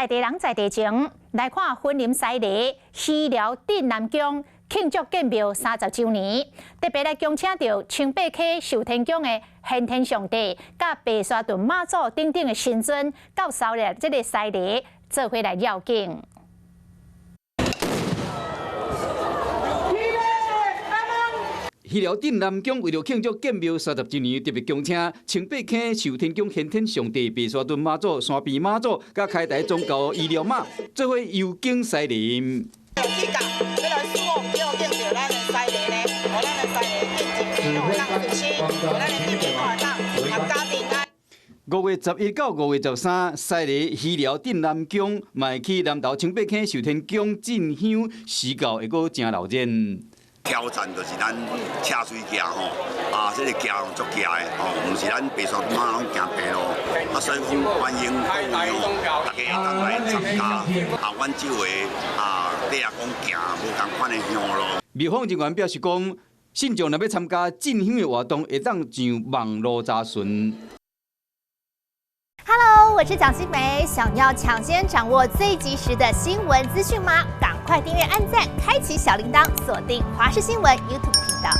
在地人在地情，來看雲林西螺魚寮鎮南宮慶祝建廟30週年，特別來恭請著清白溪壽天宮的玄天上帝，佮白沙屯媽祖等等的神尊，到迢來這个西螺做伙來繞境。魚寮鎮南宮為著慶祝建廟30週年，特別恭請清白溪壽天宮玄天上帝、白沙屯媽祖、山邊媽祖，佮開台宗教魚寮媽做伙遊境西螺。去甲這个四五叫敬著咱的西螺呢，予咱的西螺敬一路當順心，予咱的鎮民會當闔家平安。5月11到5月13，西螺魚寮鎮南宮嘛會去南投清白溪壽天宮進香，時教會閣誠鬧熱。挑戰就是咱赤水行吼，啊，這个行足行的吼，毋是咱白沙屯媽攏行白路，啊，所以講歡迎各位吼，大家會當來參加，啊，阮就會啊，底下講行無仝款的香路。廟方人員表示講，信眾若欲參加進香的活動，會當上網路查詢。 Hello，我是蔣新梅，想要搶先掌握最及時的新聞資訊嗎？趕快訂閱、按讚、開啟小鈴鐺，鎖定華視新聞 YouTube 頻道。